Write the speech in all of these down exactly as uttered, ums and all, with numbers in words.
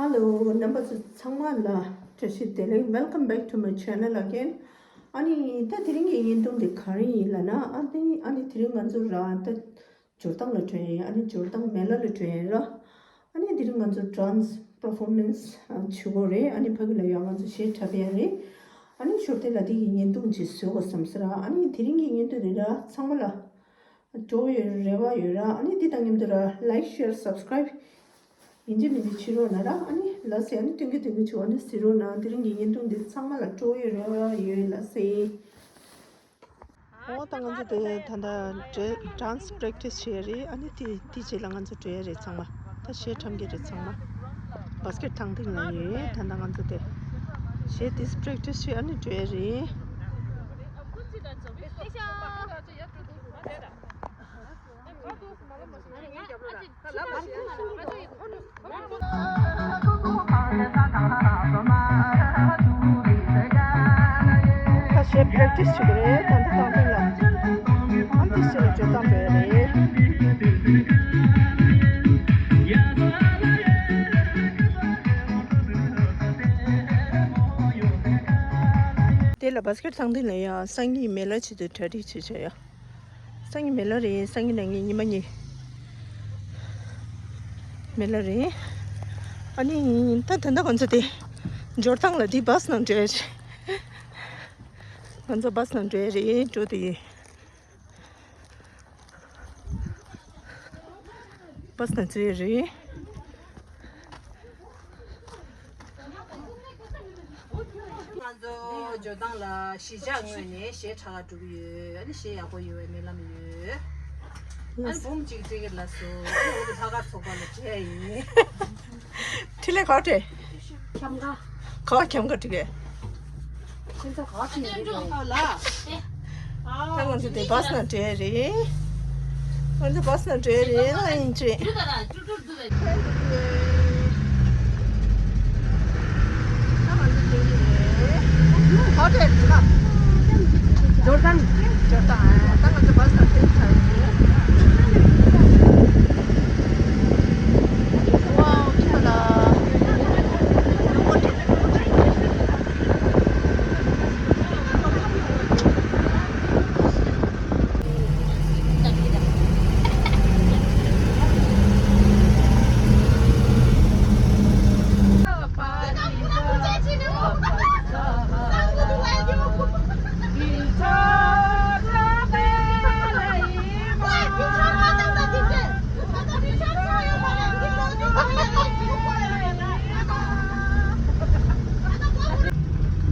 Hello རྣམ་པ་ཚོ་ཚང་མ་ལ་བཀྲ་ཤིས་བདེ་ལེགས། Welcome back to my channel again. ཨ་ནི་ད་དེ་རིང་གི་བརྙན་ཐུང་དེ་ག་རེ་ཡིན་ལབ་ན། ཨ་ནི་ཨ་ནི་དེ་རིང་ང་ཚོ་ར་ད་འབྱོར་ཐང་ལ་འགྲོ་ཡ་ཡིན། ཨ་ནི་འབྱོར་ཐང་མེ་ལ་ལ་འགྲོ་ཡ་ཡིན་ར། ཨ་ནི་དེ་རིང་ང་ཚོ་dance performance བྱེད་དགོས་རེད། ཨ་ནི་ཕ་གི་ལ་ཡང་ང་ཚོ་གཞས་འཁྲབ་ཡ་རེད། ཨ་ནི་ཞོར་དེ་ལ་དེ་གི་བརྙན་ཐུང་ཅིག་བཟོ་དགོས་བསམ་ས་ར། ཨ་ནི་དེ་རིང་གི་བརྙན་ཐུང་དེ་ར་ཚང་མ་ལ་སྤྲོ་བོ་ཡོད་རེ་བ་ཡོད་ར། ཨ་ནི་འདི་དང་མཉམ་དུ་ར་like share subscribe ཡིན་གཅིག་མིན་གཅིག་བྱེད་རོགས་གནང་ར། ཨ་ནི་ལགས་སེ། ཨ་ནི་སྟོན་གྱི་སྟོན་གྱི་བྱུང་། ཨ་ནི་གཟིགས་རོགས་གནང་། དེ་རིང་གི་བརྙན་ཐུང་འདི་ཚང་མ་ལ་སྤྲོ་བོ་ཡོད་རེ་བ་ཡོད། ལགས་སེ། འོ་ད་ང་ཚོ་དེ་ད་ལྟ་dance practice བྱེད་ཡ་རེད། ཨ་ནི་དེ་དེ་རྗེས་ལ་ང་ཚོ་འགྲོ་ཡ་རེད་ཚང་མ། ད་གཞས་འཁྲབ་མཁན་རེད་ཚང་མ། བྷ་སི་ཀེད་ཐང་སྟེང་ལ་ཡོད། ད་ལྟ་ང་ཚོ་དེ་གཞས་དེ་practice བྱེད། ཨ་ནི་འགྲོ་ཡ་རེད། ཁ་ཤས་practice བྱེད་ཀྱི་རེད། ད་ལྟ་དང་པོ་ལ་ཨ་འདི་ཕྱི་ལ་བྱེད་སྟངས་བྱེད་རེད། དེ་ལ་བྷ་སི་ཀེད་ཐང་སྟེང་ལ་ཡ་སང་ཉིན་མེ་ལ་ཆེད་དུ་གྲ་སྒྲིག་བྱེད་བྱ་ཡ། སང་ཉིན་མེ་ལ་རེད། སང་ཉིན་ནང་ཉིན་ཉི་མ་གཉིས་མེ་ལ་རེད། ཨ་ནི་ད་ད་ལྟ་ང་ཚོ་དེ་འབྱོར་ཐང་ལ་དེ་བྷ་སི་ནང་འགྲོ་ཡ་རེད། ང་ཚོ་བྷ་སི་ནང་འགྲོ་ཡ་རེད། འགྲོ་དེ་ཡིན། བྷ་སི་ནང་འཛུལ་ཡ་རེད། ང་ཚོ་འབྱོར་ཐང་ལ་གཞིས་ཆགས་ངོས་ནས་གཞས་འཁྲབ་ག་འགྲོ་གི་ཡོད། ཨ་ནི་གཞས་ཡག་པོ་ཡོད་པའི་སྨོན་ལམ་ཡོད། ཨ་ནི་འབུམ་གཅིག་སྤྲད་ཀྱི་ལགས་སོ། ཨ་ནི་འོ་དེ་ལྷག་དཀར་ཚོགས་པ་ལ་སྤྲད་ཡིན། འཕྲིན་ལས་ག་པར་སྤྲད། ཁྱམས་ཁ། ག་པར་ཁྱམས་ཁ་སྤྲད་གས། ཁྱེད་ཚོ་ག་པར་ཕྱིན་ཡོད་རེད། ད་ང་ཚོ་དེ་བྷ་སི་ནང་འགྲོ་ཡ་རེད། ང་ཚོ་བྷ་སི་ནང་འགྲོ་ཡ་རེད། ལ་ཡིན་ཅེ། ད་ང་ཚོ་འགྲོ་གི་རེད། ག་པར་སྤྲད་རེད་ལ། འབྱོར་ཐང་། འབྱོར་ཐང་། ཨ། ད་ང་ཚོ་བྷ་སི་ནང་འགྲོ་ཚར་ཡིན། ཝའོ། ཁྱོད་ལ།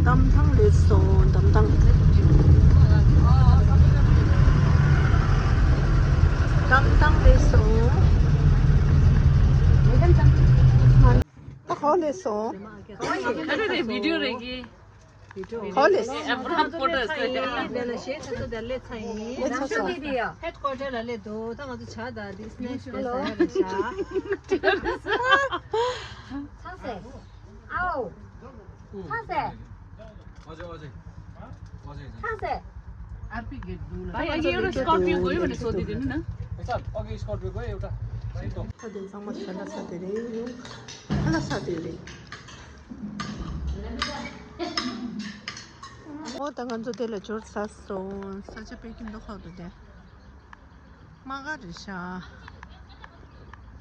འདམ་ཐང་སླེབས་སོང་། འདམ་ཐང་། འདམ་ཐང་སླེབས་སོང་། ད་ག་པར་སླེབས་སོང་། ག་རེ་རེད། བི་ཌིའོ་རེད་གི། ག་པར་སླེབས། ཨེབ་ར་ཧམ་པོ་ཊར་ཟེར། དེ་ལ་གཞས་ཚོ་དེ་སླེབས་ཚར་ཡིན། སླེབས་ཚར་སོང་། ཧེཌ་ཀོ་ཊར་ལ་སླེབས་འདུག་ད་ང་ཚོ་ཇ་དང་དེ་སི་ནེག་ཅིག་ཟ་ཡ་རེད་ཤག་ཚང་སེ། ཨའོ། ཚང་སེ། ཚང་སེ། ཨ་ཕི་གེ་དུ་ལ། भाई, आगे एउटा स्कर्पियो गयो भने सोधिदिनु न। एकछिन, अघि स्कर्पियो गयो एउटा। ད་དེ་ཚང་མ་ཞལ་ལག་ཟ་དེ་རེད། ཡོང་། ཁ་ལག་ཟ་དེ་རེད། འོ་ད་ང་ཚོ་དེ་ལ་འབྱོར་ཚར་སོང་། ས་ཆ་དཔེ་སྐྱིད་མདོག་ཁ་པོ་འདུག་དེ། དམག་སྒར་རེད་ཤག་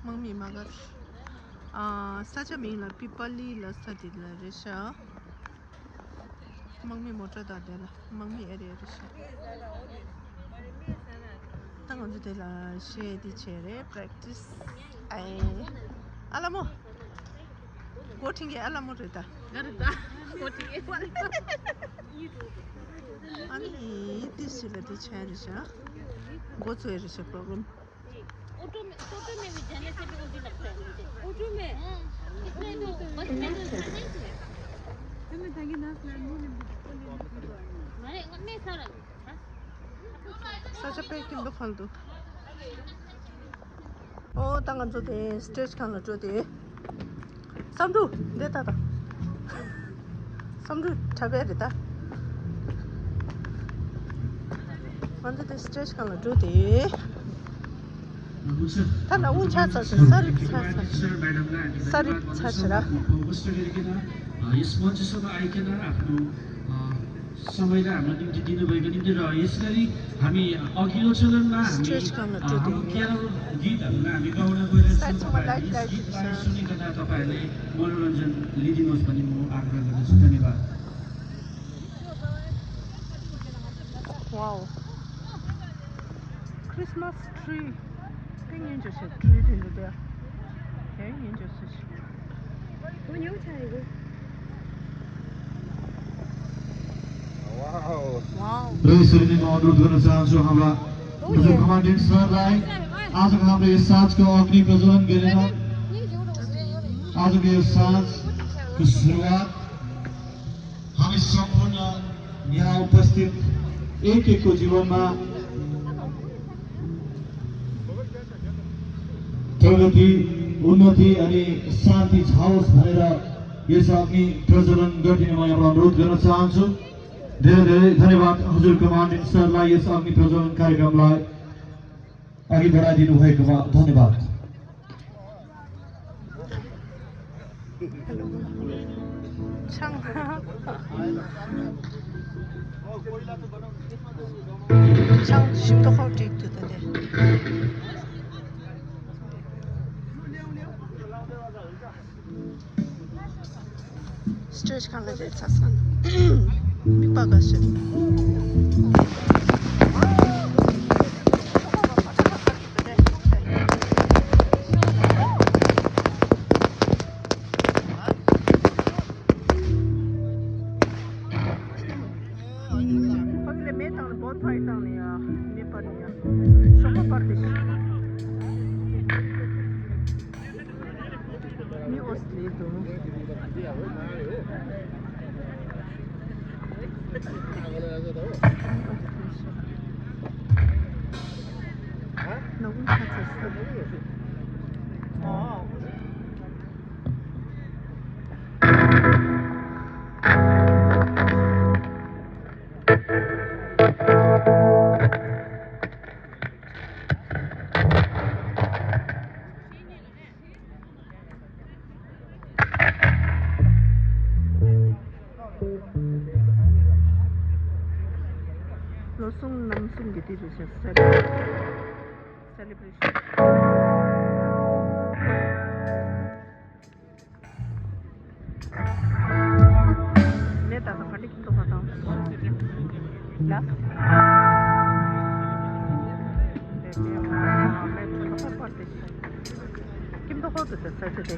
དམག་མིའི་དམག་སྒར། ཨ། ས་ཆ་མིང་ལ་པི་པ་ལི་ལ་ས་དེ་ལ་རེད་ཤག་དམག་མིའི་མོ་ཊ་དང་དེ་ལ་དམག་མིའི་ཨེ་རི་ཡ་རེད་ཤག་ད་ང་ཚོ་དེ་ལ་གཞས་འདི་བྱས་རེད། པེ་རེག་ཊི་སི། ཨེ། ཨ་ལ་མོ། འགོ་ཁྲིད་མཁན་ཨ་ལ་མོ་རེད་ད། ང་རེད་ད། འགོ་ཁྲིད་མཁན། ཨ་ནི་ཏི་སི་ལ་དེ་བྱས་རེད་ཤག་འགོ་ཚུགས་རེད་ཤག་པོ་རོ་གྷ་རམ། ऑटो में, ऑटो में भी जाने से भी उल्टी लगता है मुझे। ऑटो में? हाँ, इसमें तो, बस में तो इतना नहीं है। हमें ताकि ना प्लान नहीं। हमारे उतने सारा। ས་ཆ་དཔེ་སྐྱིད་མདོག་ཁ་པོ་འདུག་ཨོ་ད་ང་ཚོ་དེ་སི་ཊེ་ཇི་སྒང་ལ་འགྲོ་དེ། བསམ་འགྲུབ་འདི་ལྟ་དང་། བསམ་འགྲུབ་འཁྲབ་པ་རེད་ད། ང་ཚོ་དེ་སི་ཊེ་ཇི་སྒང་ལ་འགྲོ་དེ། ད་ལ་ཨུ་ཆ་ཚ་ཚ་ས་རིབ་ཚ་ཚ། ས་རིབ་ཚ་ཚ་ར། यस मञ्चसम्म आइकन आफ्नो समयलाई हाम्रो निम्ति दिनुभएको निम्ति र यस गरी हामी अघिल्लो चरणमा हामी, स्टेज कर्नर अ, त्यो हाम्रो क्यारल गीतहरूलाई हामी गाउन गइरहेछौँ। साइडसम्म लाइट, लाइट गीतलाई सुनिकन तपाईँहरूले मनोरञ्जन लिदिनुहोस् भन्ने म आग्रह गर्दछु। धन्यवाद। Wow. Christmas tree. Can you just tree in there? Can you just Wow. र यसरी नै म अनुरोध गर्न चाहन्छु हाम्रा हजुर कमान्डेन्ट सरलाई आजको हाम्रो यस साँझको अग्नि प्रज्वलन गरेर आजको यस साँझको सुरुवात हामी सम्पूर्ण यहाँ उपस्थित एक एकको जीवनमा प्रगति, उन्नति अनि शान्ति जाओस् भनेर यस अग्नि प्रज्वलन गरिदिने म यहाँबाट अनुरोध गर्न चाहन्छु। धेरै धेरै धन्यवाद हजुर कमान्डेन्ट सरलाई यस अग्नि प्रज्वलन कार्यक्रमलाई अघि बढाइदिनु भएकोमा धन्यवाद। ཆང་། ཆང་ཞིམ་ཏོག་ཁོག་བྲིས་འདུག་ད་དེ། སི་ཊེ་ཇི་སྒང་ལ་བསྡད་ཚར་སོང་། མི་པ་ག་ཤེད། ཕ་གི་ལ་མེ་བཏང་ནས་བོན་ཕ་ཡི་བཏང་ནས་ཡ་མེ་སྤར་ནས་ཡ་ཤོག་པ་སྤར་ཏེ་ཤི། མི་འོ་སི་ལེ་དུ། ནག་པོ་ཆགས་ཚར་སོང་། ལོ་གསུམ་ནམ་གསུམ་གྱི་དུས་སུ་ཤར་སེ་ལེ་བྲེ་ཤན། ནས་ད་ལྟ་ག་འདྲ་ཁྱིམ་ཐོག་པ་དང་། ལ། ཁྱིམ་ཐོག་པ་དེ། ཁྱིམ་ཐོག་པ་དེ་ས་ཆ་དེ།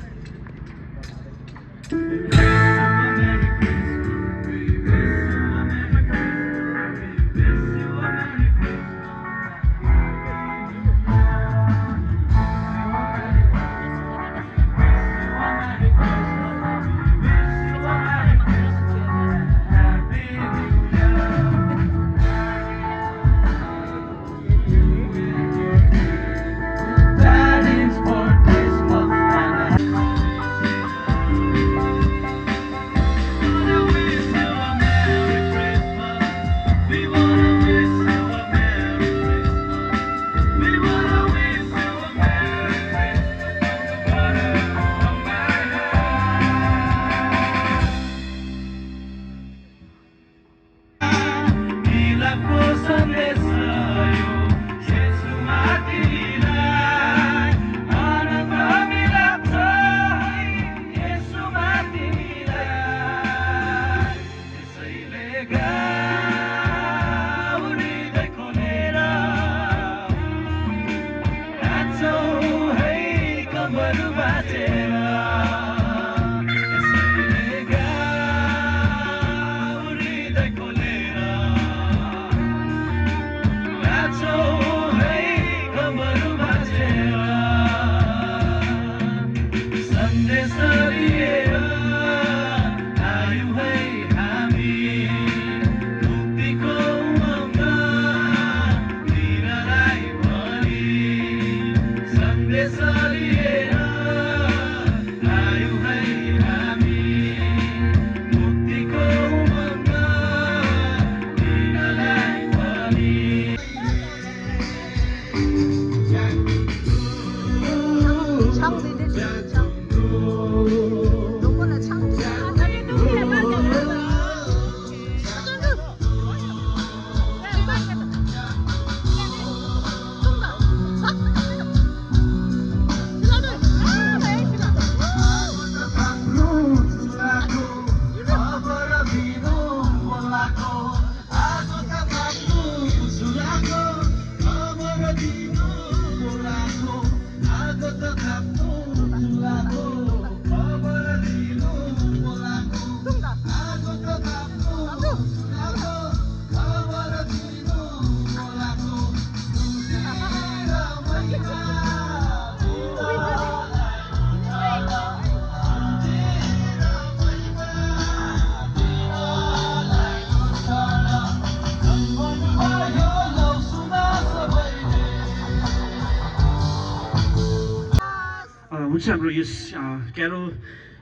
हाम्रो यस, अ, क्यारोल,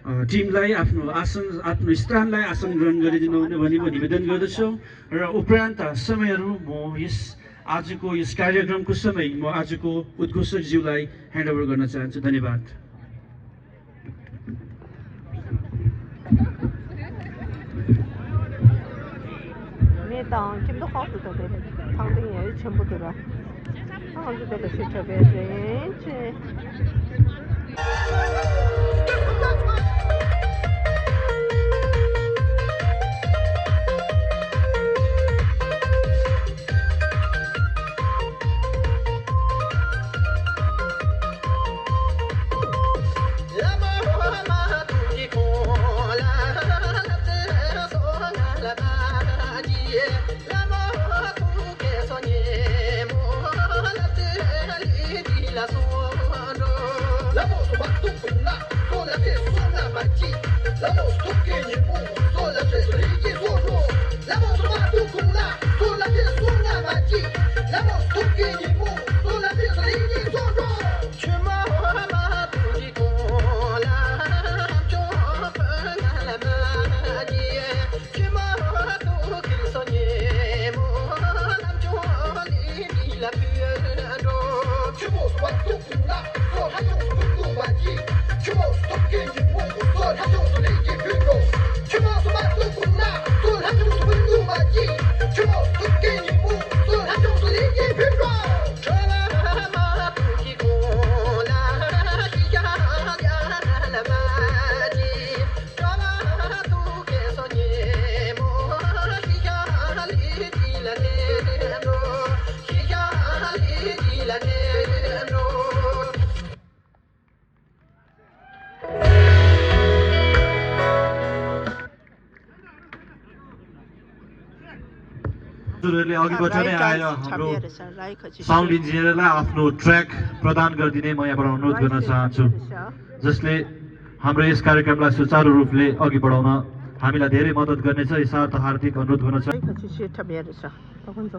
अ, टिमलाई आफ्नो आसन, आफ्नो स्थानलाई आसन ग्रहण गरिदिनु हुने भनी म निवेदन गर्दछु। र उपरान्त समयहरू म यस आजको यस कार्यक्रमको समय म आजको उद्घोषकज्यूलाई ह्यान्ड ओभर गर्न चाहन्छु। धन्यवाद। མེ་དང་ཁྱིམ་དུ་ཁོག་ཏུ་ཐོགས་པའི་ཐང་སྟེང་ཡ་ཡི་ཆེན་པོ་དུ་ར། ཨང་ཅི་དེ་ལ་ཤི་ཁྲ་བའི་རེན་ཅེ། हजुरहरूले अघिबाट नै आएर हाम्रो साउन्ड इन्जिनियरलाई आफ्नो ट्र्याक प्रदान गरिदिने म यहाँबाट अनुरोध गर्न चाहन्छु, जसले हाम्रो यस कार्यक्रमलाई सुचारू रूपले अघि बढाउन हामीलाई धेरै मद्दत गर्नेछ। यसर्थ हार्दिक अनुरोध गर्न चाहन्छु।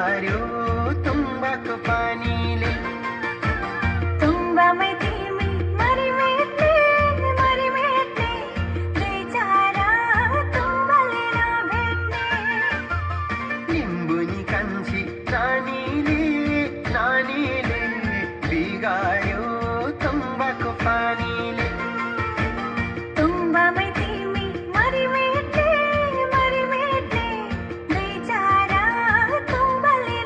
आयो तुंबक पानीले। तुंबा मै तिमी मरिमेट्ने, मरिमेट्ने, दुई चारा तुंबाले नभेट्ने। लिम्बुनी कान्छी नानीले, नानीले बिगार्यो तुंबाको पानीले। तुंबा मै तिमी मरिमेट्ने, मरिमेट्ने, दुई चारा तुंबाले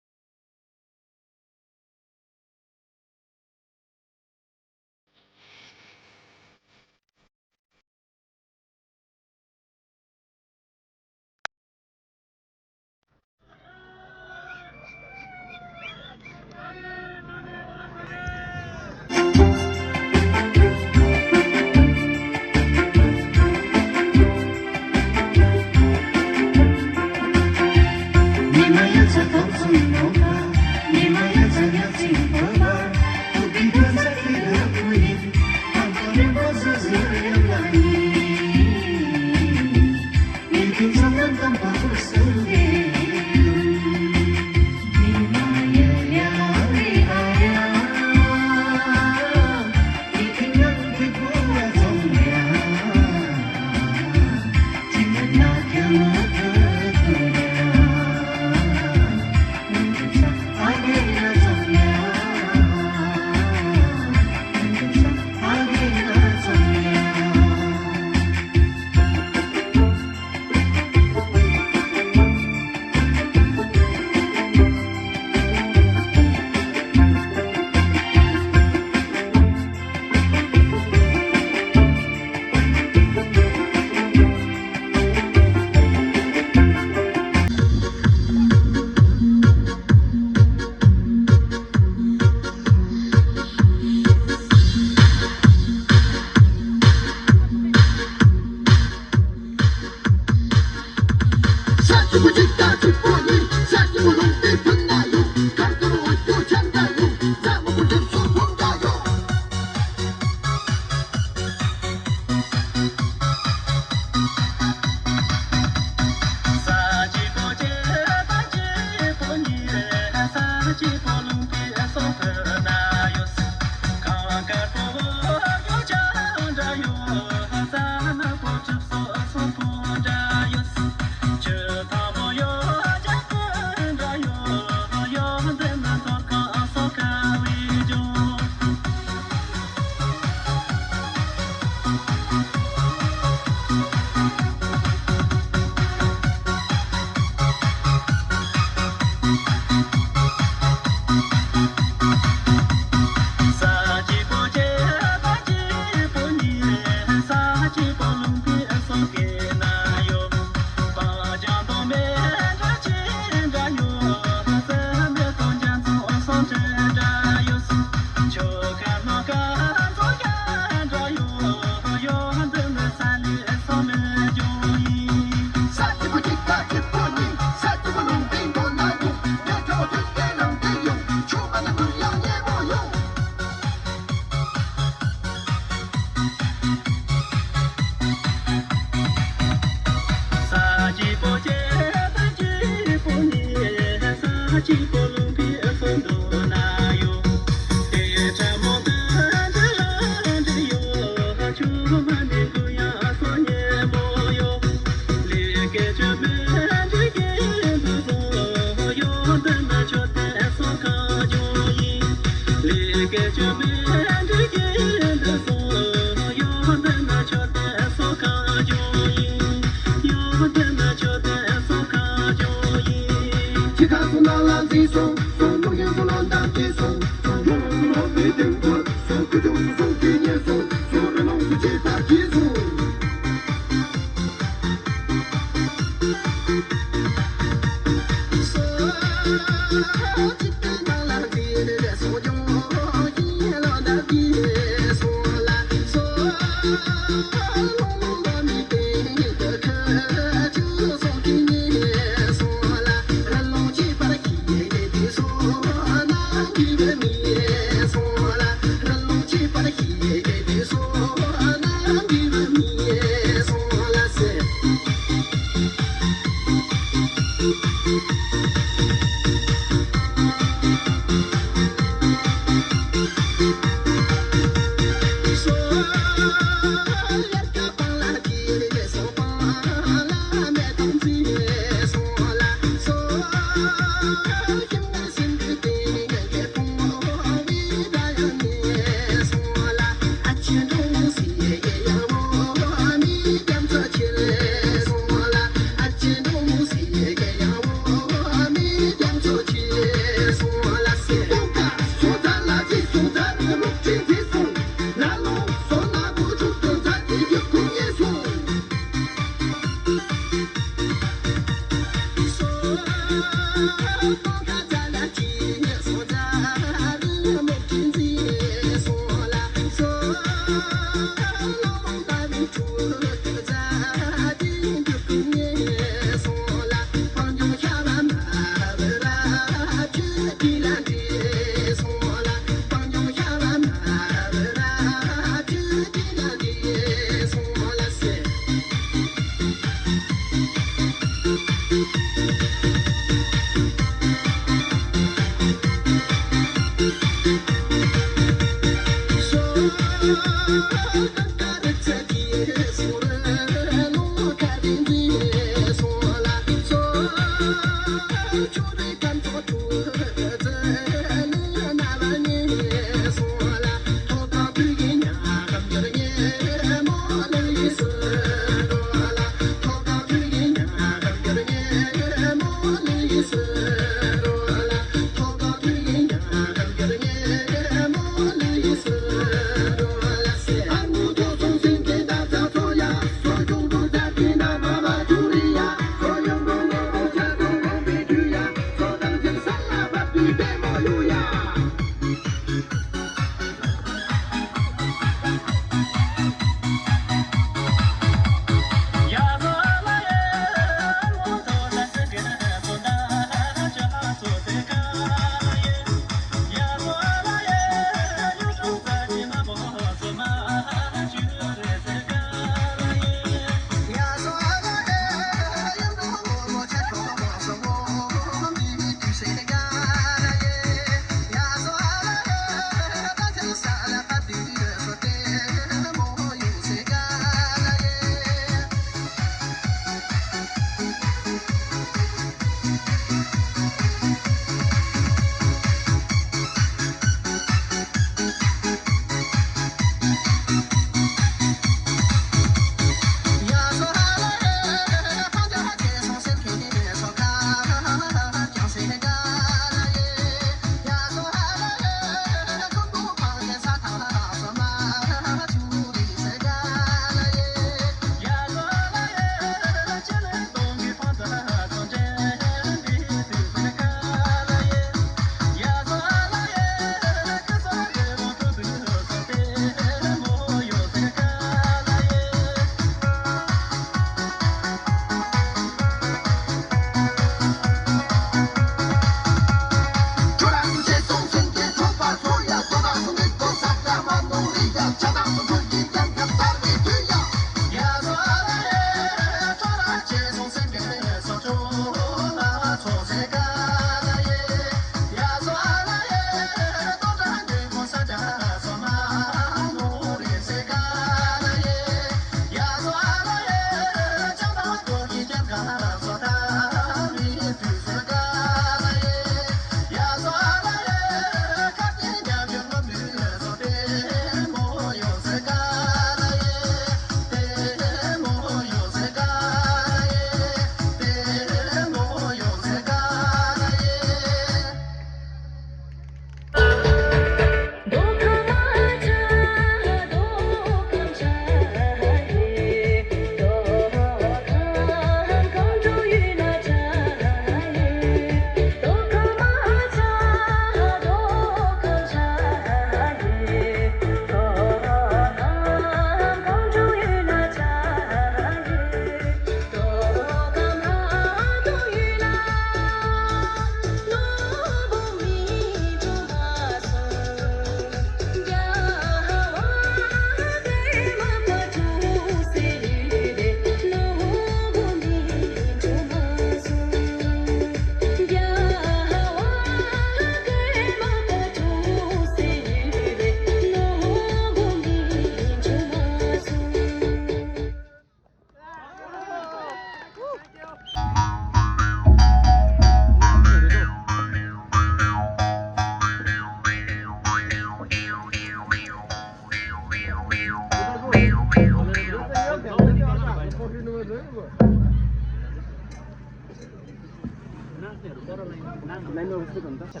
ལག་པ་ལ། ད་ཁོ་ཚོ་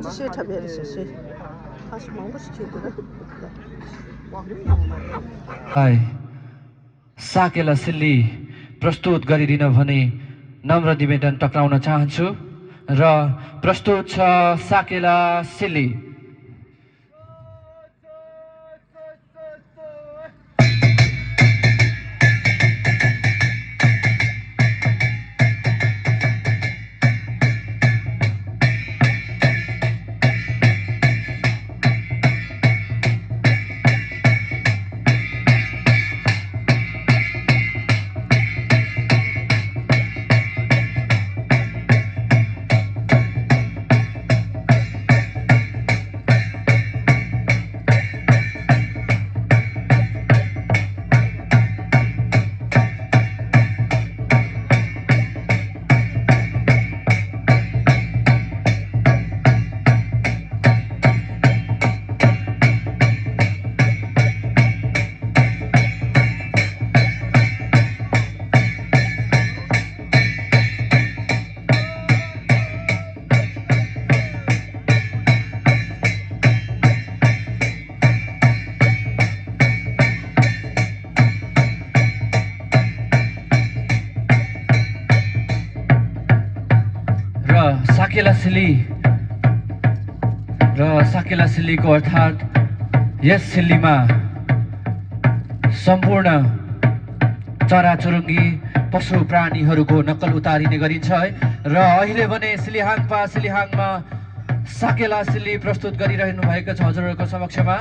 བཤད་ཐབས་ཡོད་རེད་ཟེར་ཞེས། ཁ་ཤས་མང་པོ་ཞིག་ཁྱེར་འདུག་ར། ཨའི། साकेला सिल्ली प्रस्तुत गरिदिन भनी नम्र निवेदन टक्राउन चाहन्छु। र प्रस्तुत छ साकेला सिल्ली। र साकेला सिल्ली, र साकेला सिल्लीको अर्थात् यस सिल्लीमा सम्पूर्ण चराचुरुङ्गी पशु प्राणीहरूको नक्कल उतारिने गरिन्छ है। र अहिले भने सिलिहाङपा सिलिहाङमा साकेला सिल्ली प्रस्तुत गरिरहनु भएको छ हजुरहरूको समक्षमा।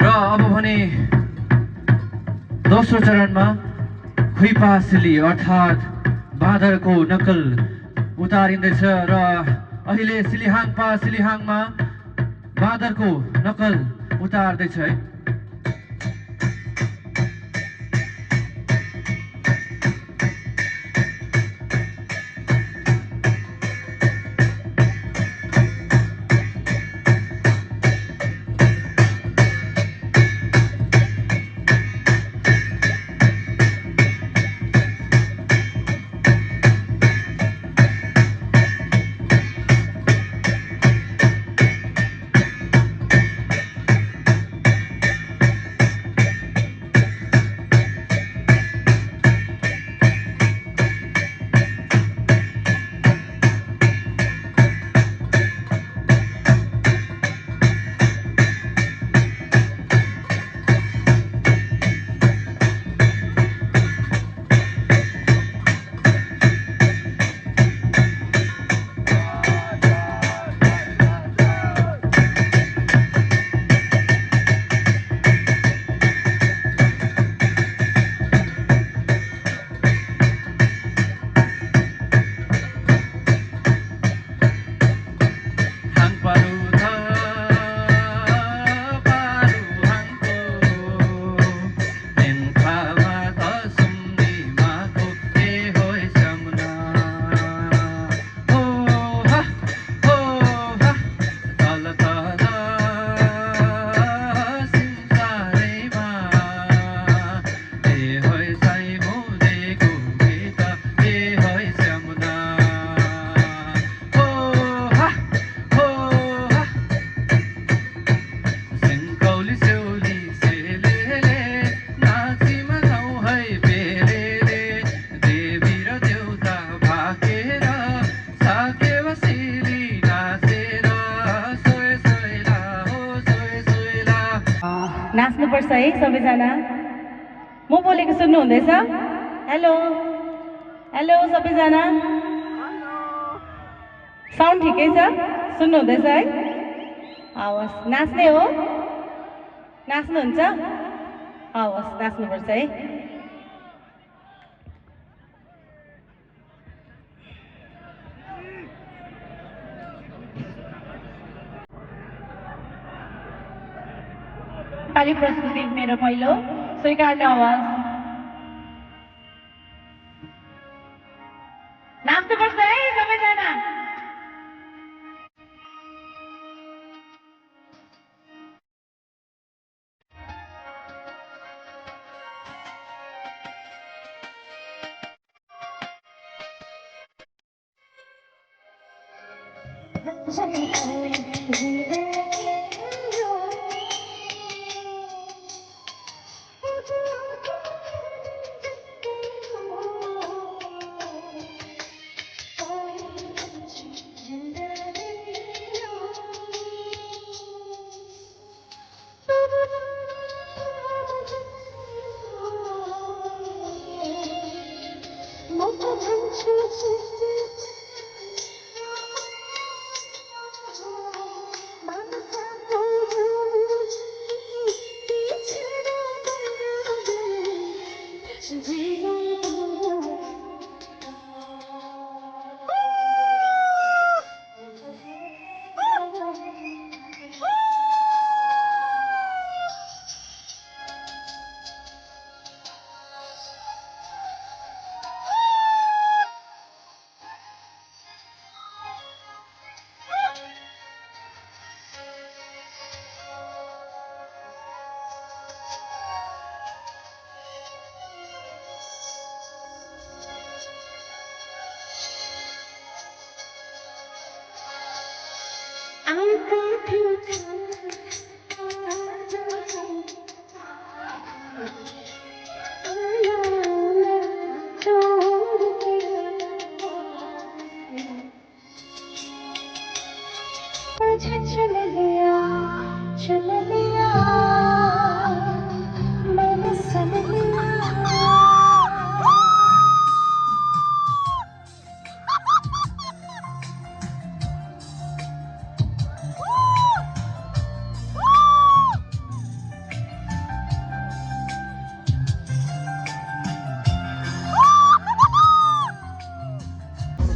र अब भने दोस्रो चरणमा खुइपा सिल्ली अर्थात् बाँदरको नक्कल उतारिँदैछ र अहिले सिलिहाङपा सिलिहाङमा बाँदरको नक्कल उतार्दैछ है। है सबैजना? म बोलेको सुन्नुहुँदैछ? हेलो, हेलो सबैजना। साउन्ड ठिकै छ? सुन्नुहुँदैछ है? हवस्, नाच्ने हो? नाच्नुहुन्छ? हवस्, नाच्नुपर्छ है। नेपाली प्रस्तुति मेरो पहिलो स्वीकार्न होस्। नाच्नुपर्छ है सबैजना।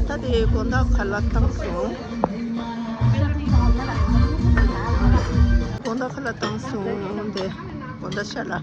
ད་དེ་དགོང་དག་ཁ་ལག་བཏང་སོང་། དགོང་དག་ཁ་ལག་བཏང་སོང་། དེ་དགོང་དག་ཤ་ལ། ད་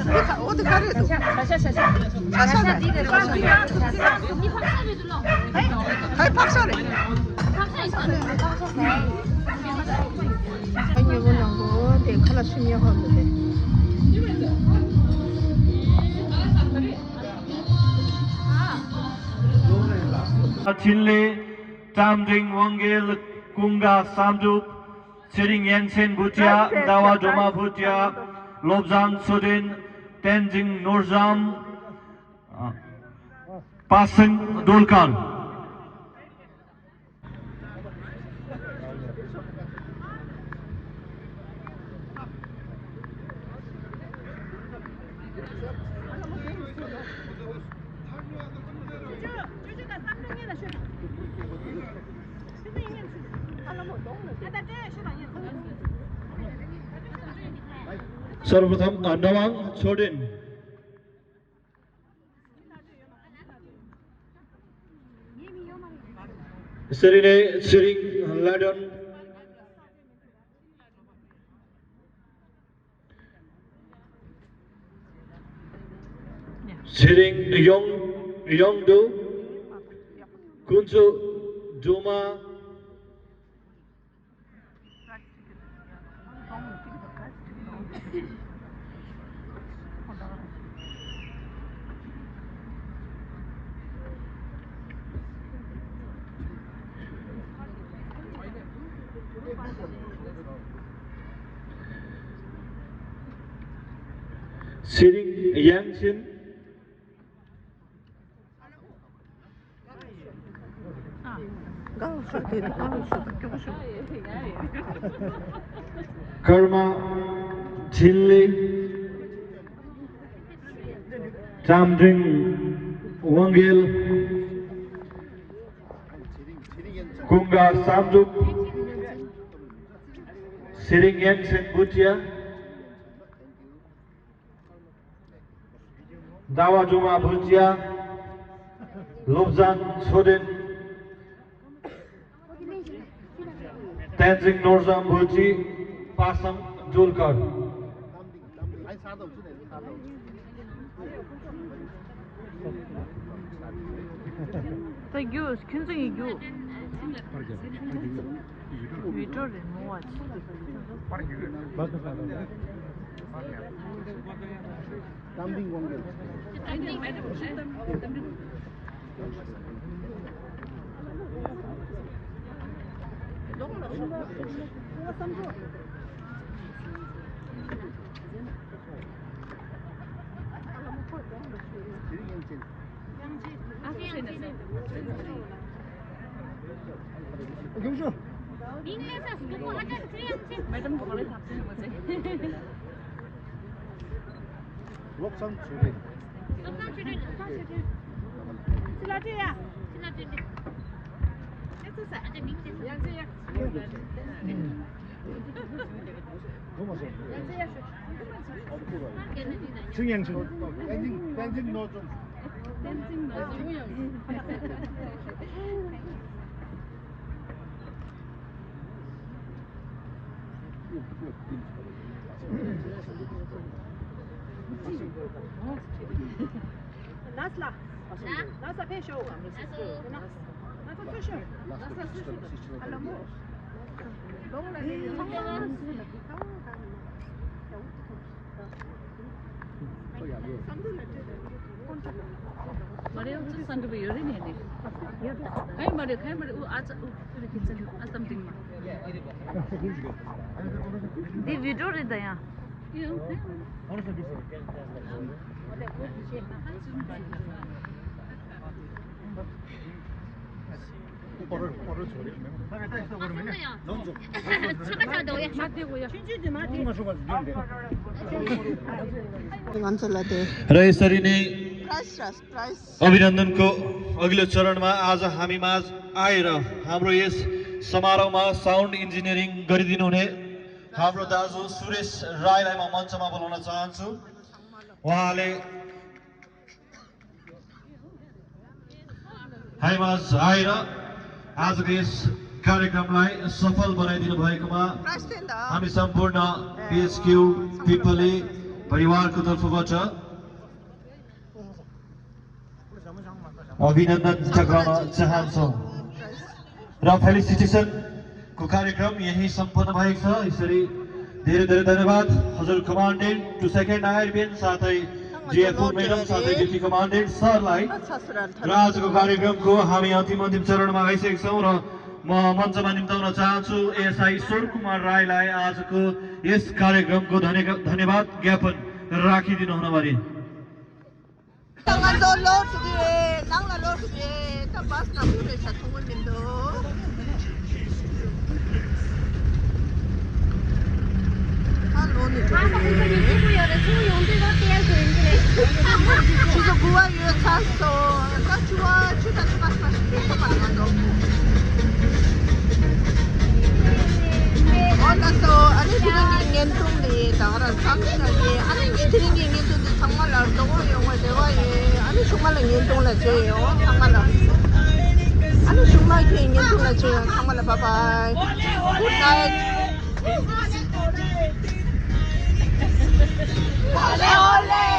འདི་ག་འོ་འདི་ག་རེད་འདུག་བྱ་ཤ་བྱ་ཤ་བྱ་ཤ་རེད། ཧའི་ཕག་ཤ་རེད། ཨ་ཉེ་བོ་ནང་གོ་དེ་ཁ་ལག་ཤི་མྱ་ཧོ་འདུག་དེ། འཕྲིན་ལས། བཀྲ་འབྲིང་དབང་རྒྱལ། ཀུན་དགའ་བསམ་གྲུབ། ཚེ་རིང་ཡན་ཆེན་བུ་ཏྲ། ཟླ་བ་སྒྲོལ་མ་བུ་ཏྲ། བློ་བཟང་ཚུལ་ཁྲིམས། བསྟན་འཛིན་ནོར་བཟང་། པ་སངས་སྒྲོལ་དཀར། सर्वप्रथम नवाङ छोडेन। Serine Siring Ladon. དེ་རིང་ཡོང་ཡོང་འདུག་ཀུན་སྤྱོད་སྒྲོལ་མ། ཚེ་རིང་དབྱངས་ཅན། ཀརྨ་འཕྲིན་ལས། བཀྲ་མགོན་དབང་རྒྱལ། ཀུན་དགའ་བསམ་གྲུབ། ཚེ་རིང་དབྱངས་ཅན་བུ་ཅ། ཟླ་བ་སྒྲོལ་མ་བུ་ཅ། བློ་བཟང་མཚོ་སྒྲོན། བསྟན་འཛིན་ནོར་བཟང་བུ་ཅ། དཔག་བསམ་སྒྲོལ་དཀར། ད་རྒྱུ་ཁྱོད་ཚོ་ཡི་རྒྱུ། བི་ཀྲོ་རེད་མོ་བ་ཆེ། Madam, ཆུང་ཡང་ཆུང་། བསྟན་འཛིན། བསྟན་འཛིན་ནོར་འཛོམས། བསྟན་འཛིན་ནོར་འཛོམས། ལགས་ལ། ལགས་ལ་ཕེབས་ཤོག་ལགས་ལ་ཕེབས་ཤོག་ཨ་ལ་མོ། མ་རེད། ཨུ་ཚུགས་ས་འགྲུབ་ཡོད་རེད་ནས་ནས། ཡོད་རེད། ག་ཡི་མ་རེད། ག་ཡི་མ་རེད། ཨུ་ཨ་ཙ་ཨུ་ཨུ་རེད་ཁྱེད་ཚོ་ཨ་ཙམ་དེང་མ། འདི་བི་ཌིའོ་རེད་ད་ཡང་། ཡང་ག་ཡི་མ་རེད། ང་ཚོ་ལ་དེ། र यसरी नै अभिनन्दनको अघिल्लो चरणमा आज हामी माझ आएर हाम्रो यस समारोहमा साउन्ड इन्जिनियरिङ गरिदिनुहुने हाम्रो दाजु सुरेश राईलाई म मञ्चमा बोलाउन चाहन्छु। उहाँले हामी माझ आएर आजको यस कार्यक्रमलाई सफल बनाइदिनु भएकोमा हामी सम्पूर्ण पिएचक्यू पिपली परिवारको तर्फबाट अभिनन्दन टक्राउन चाहन्छौँ र फेलिसिटेसनको कार्यक्रम यहीँ सम्पन्न भएको छ। यसरी धेरै धेरै धन्यवाद हजुर कमान्डेन्ट, टु सेकेन्ड आइआरबिएन साथै जिएफओ म्याडम साथै डिप्टी कमान्डेन्ट सरलाई। र आजको कार्यक्रमको हामी अन्तिम अन्तिम चरणमा आइसकेका छौँ र म मञ्चमा निम्ताउन चाहन्छु एएसआई ईश्वर कुमार राईलाई आजको यस कार्यक्रमको धन्य- धन्यवाद ज्ञापन राखिदिनु हुन भनी। ད་ང་ཚོ་ལོག་འགྲོ་གི་རེད། ནང་ལ་ལོག་འགྲོ་གི་རེད། ད་བཱས་ནང་ཁུལ་ལ་ཞག་ཐུང་ངུ་མི་འདུག་ད་ལོག་ནས་འགྲོ་གི་རེད། ཆུ་ཚོད་དགུ་པ་ཡོལ་ཚར་སོང་། ད་ཆུ་བ་ཆུ་ད་ཆུ་བ་ཆུ་བ་ཞིག་རེད། ད་མ་ང་ཚོ། འོ་ལགས་སོ། ཨ་ནི་དེ་རིང་གི་བརྙན་ཐུང་འདི་ད་ག་རང་མཚམས་བཞག་གི། ཨ་ནི་ངས་དེ་རིང་གི་བརྙན་ཐུང་འདི་ཚང་མ་ལ་རྡོག་རྡོག་ཡོང་བའི་རེ་བ་ཡོད། ཨ་ནི་གཞུག་མ་ལ་བརྙན་ཐུང་ལ་མཇལ་ཡོང་ཚང་མ་ལ། ཨ་ནི་གཞུག་མ་གི་བརྙན་ཐུང་ལ་མཇལ་ཡོང་ཚང་མ་ལ། Bye bye. Good night.